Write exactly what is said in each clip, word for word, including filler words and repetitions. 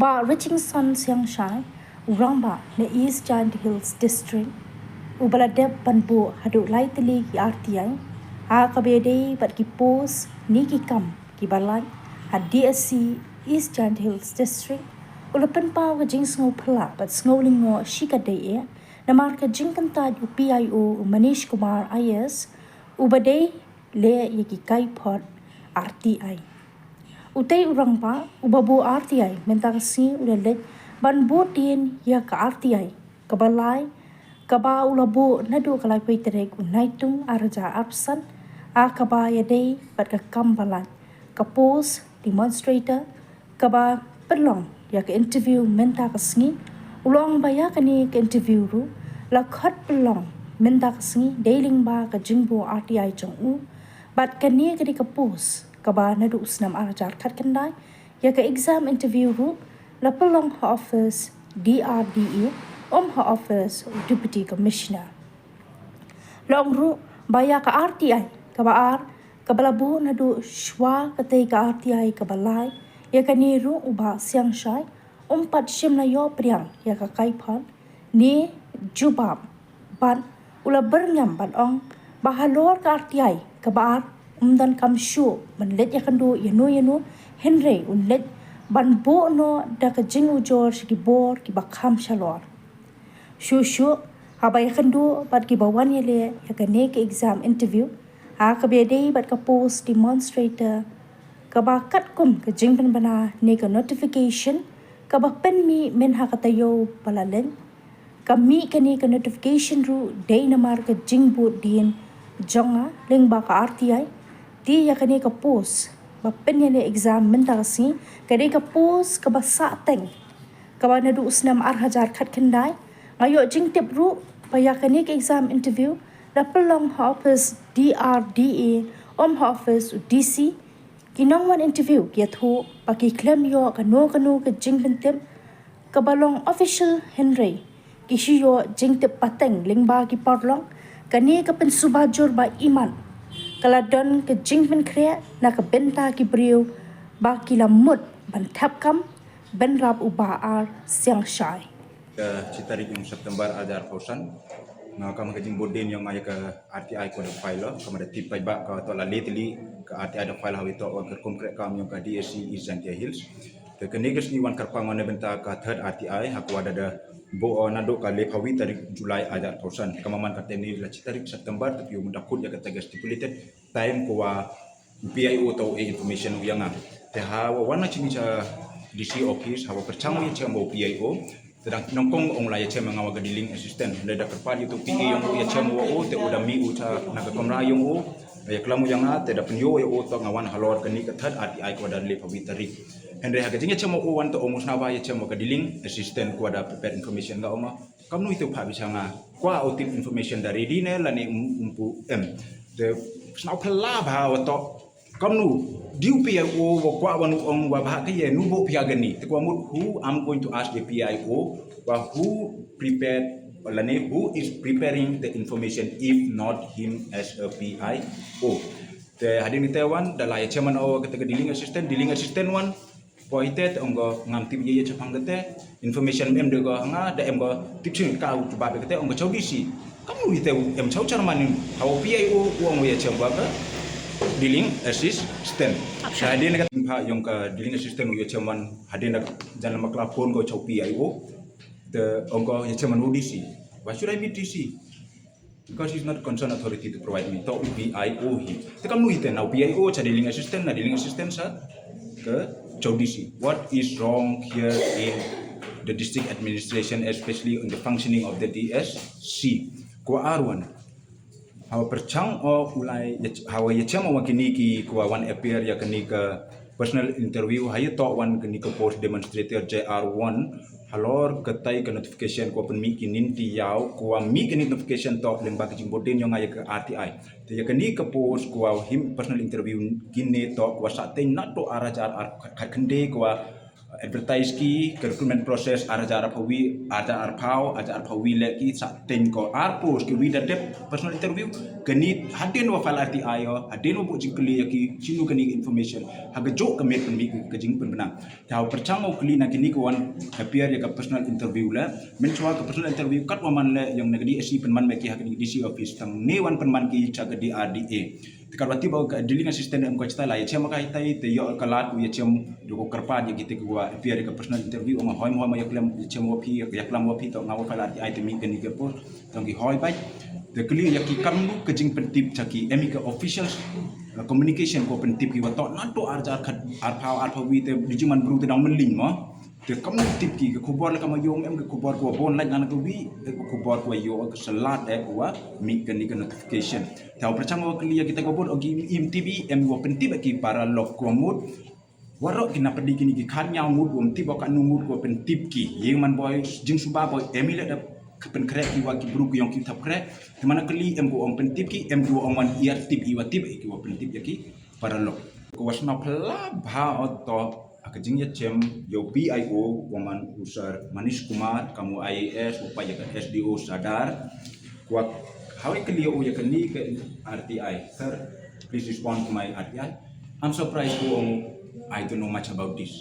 Bah Richingson Siangshai, u rangbah na East Jaintia Hills District, uba la dep ban buh haduh lai tylli ki R T I, ha kaba ïadei bad ki post ne ki kam kiba lait ha D S C East Jaintia Hills District, u la pynpaw ka jingsngewphylla bad sngewlyngngoh shikatdei eh namar ka jingkyntait u P I O u Manish Kumar I A S, uba dei leh ïa ki kaiphod R T I. Utei u rangbah uba buh R T I mynta ka sngi u la leit ban buddien ïa ka R T I kaba lai, kaba u la buh naduh ka laiphew tarik u Naitung arhajar arphew san, ha kaba ïadei bad ka kam ba lait, ka post demonstrator, kaba pynlong ïa ka interview mynta ka sngi. U la ong ba ïa kane ka interview ruh la khot pynlong mynta ka sngi dei lyngba ka jingbuh R T I jong u. Bad kane ka dei ka post kaba naduh u snem arhajar khatkhyndai. Ïa ka exam interview ruh la pynlong ha office D R D A, ym ha office u Deputy Commissioner. La ong ruh ba ïa ka R T I kaba ar, kaba la buh naduh shuwa katei ka R T I kaba lai, ïa kane ruh u Bah Siangshai um pat shym la ïoh pdiang ïa ka kaiphod ne jubab, bad u la byrngem ban ong ba halor ka R T I kaba ar, um donkam shuh ban leit ïakynduh ïano ïano, hynrei un leit ban buh noh da ka jingujor sha ki bor kiba kham shalor. Shuh shuh haba ïakynduh bad kiba wan ïaleh ïa kane ka exam interview ha kaba ïadei bad ka post demonstrator, kaba katkum ka jingpynbna ne ka notification kaba pynmih mynha ka taïew ba la leit, ka mih kane ka notification ruh dei namar ka jingbuddien jong nga lyngba ka R T I. Te ïa kane ka post ba pynïaleh exam mynta ka sngi ka dei ka post kaba sahteng, kaba naduh u snem arhajar khatkhyndai. Nga ïoh jingtip ruh ba ïa kane ka exam interview la pynlong ha office D R D A, ym ha office u D C. Ki nongwan interview ki ïathuh ba ki khlem ïoh kano kano ka jingpyntip kaba long official, hynrei ki shu ïoh jingtip pateng lyngba ki paralok. Kane ka pynsuba jur ba imat ka la don ka jingpynkhreh na ka bynta ki briew ba ki la mut ban thep kam bynrap u Bah R Siangshai. Ka shi tarik jong September arhajar arphew san, nga kam ha ka jingbuddien jong nga ïa ka R T I kaba da file, kaba da tip paidbah, ka toh la lai tylli ka R T I da file ha kawei ka rukom treikam jong ka D S C East Jaintia Hills. Te kane ka sngi wan kyrpang wan na bynta ka third R T I ha kaba da da buh naduh ka laiphew tarik July arhajar arphew san. Kaba man ka teng ne la shi tarik September, te phi ïoh mynta kut ïa kata ka stipulated time kaba u P I O u ai information u ïa nga. Te haba wan na shane sha D C office, haba pyrshang u ïashem bad u P I O, te dang nyngkong ong u la ïashem ïa nga wat ka dealing assistant. Te da kyrpad ïa uto u P A jong u ïashem bad u, te u da mih u sha na ka kamra jong u, da ïaklam u ïa nga, te da pynïoh ïa u, te nga wan halor kane ka third R T I kaba da laiphew tarik. Hynrei ha ka jingïashem bad u, wan te ong u sngewbha ïashem bad ka dealing assistant kaba da prepare information. Nga ong, kumno ito pat bishar nga, kwah u tip information da ready ne lane um, um pu em. Te sngewphylla bha wat to. Kumno, dei u P I O u kwah ban ong ba bha ka ïa u buh phi ha kane. Te kwah mut, who I'm going to ask the P I O, ba who prepared, lane who is preparing the information if not him as a P I O. Te hadien kata wan, da la ïashem ïa u kata ka dealing assistant, dealing assistant wan, poi te, te ong ko ngam tip ïa ïa shaphang kata, information em de ko ha nga, da em ko tip shisha ka u jubab kata, ong ko cha u D C. Kumno ïa te em cha u chairman, ha u P I O u ong ïashem bad ka dealing assistant. Te hadien kata pha jong ka dealing assistant u ïashem wan, hadien da jan la makla phone ko cha u P I O. Te ong ko ïashem wan u D C. Why should I meet D C? Because he's not concerned authority to provide me. To u P I O hi. Te kumno ïa te na u P I O cha dealing assistant, na dealing assistant cha ka cha u D C. What is wrong here in the district administration, especially in the functioning of the D S C? Kwah ar wan. Haba pyrshang u lai, haba ïashem wan kine ki, kwah wan appear ïa kane ka personal interview, ha ïa to wan kane ka post demonstrator J R one, halor katai ka notification kwah pynmih kine ki ïa u, kwah mih kine notification to lyngba ka jingbuddien jong nga ïa ka R T I. Te ïa kane ka post kwah him personal interview kine to kwah sahteng naduh arhajar ar khatkhyndai kwah advertise ki ka recruitment process ar hajar arphew, ar hajar arphew, ar hajar arphew leh ki sa teng ko ar post ki wi da dep personal interview. Kani hadien wa file R T I o, hadien wa buh jingkylli ya ki chinu kani information ha ka jok ka met pynmih ka jingpynbna. Te ha u pyrchang u kylli na kini ka wan appear ya ka personal interview le. Mynchwa ka personal interview kat wa man le yong na ka D S C pynman me ki ha kani D C office tang ne wan pynman ki cha ka D R D A. Te kat wa tip ba ka drilling assistant em ko chita la ya chem ka hitai te yo ka lad u ya chem do ko kyrpad ya ki te ki wa appear ya ka personal interview ong hoi hoi ma ya klem ya chem wa phi ya klam wa phi to nga wa file R T I te mi kani ka post. Tang ki hoi bai. Te kylli ya ki kam nu ka jingpyntip cha ki em i ka officials communication ko pyntip ki wa to na to ar hajar khat arphew arphew wi te di jingman bru te dang mylling mo. Te kam nu tip ki ka khubor la kam yong em ka khubor ko bon lait na ka wi ka khubor ko yo ka salat e ko wa mi kani ka notification. Te u pyrchang wa kylli ya ki te ko bot o ki im T V em wa pyntip ki para lok ko mut. Warok ki na pedi kini ki khan nyaw ngut wam tip ka nu ngut ko pyntip ki. Ye man boy jing suba boy em i le da ka pynkhreh ki wa ki bru ki yong ki thap khreh. Te mana kylli em ko ong pyntip ki em ko ong man iar tip i wa tip ki wa pyntip ya ki para lok. Ko wasna phala bha o to a ka jing ya chem yo P I O wa man u sir Manish Kumar kamu I A S wa pa ya ka S D O Sadar. Ko wa hawi kylli o ya kani ka R T I sir, please respond to my R T I. I'm surprised ko ong I don't know much about this.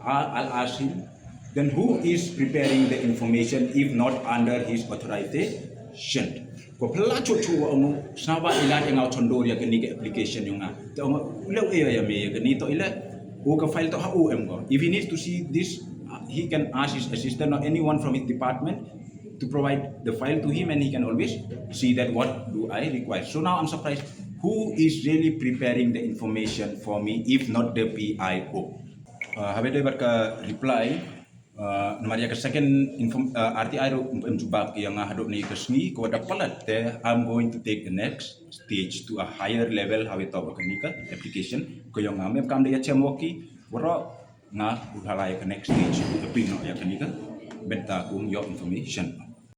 I'll ask him, then who is preparing the information if not under his authorization? Ko phala chu chu wa ong sna wa ila te ngau chondor ya kani ka application yong nga. Te ong le ya ya me ya kani to ila o ka file to ha o em ko. If he needs to see this, uh, he can ask his assistant or anyone from his department to provide the file to him and he can always see that what do I require. So now I'm surprised who is really preparing the information for me if not the P I O. Uh, habe dei bad ka reply, uh, namar ya ka second inform, uh, R T I ro em jubab ki ya nga hadok ni ka sngi ko da palat te I'm going to take the next stage to a higher level habe to ka ni ka application ko ya nga mem kam da ya chem wa ki waro nga u halai ka next stage to pino ya ka ni ka benta kum yo information.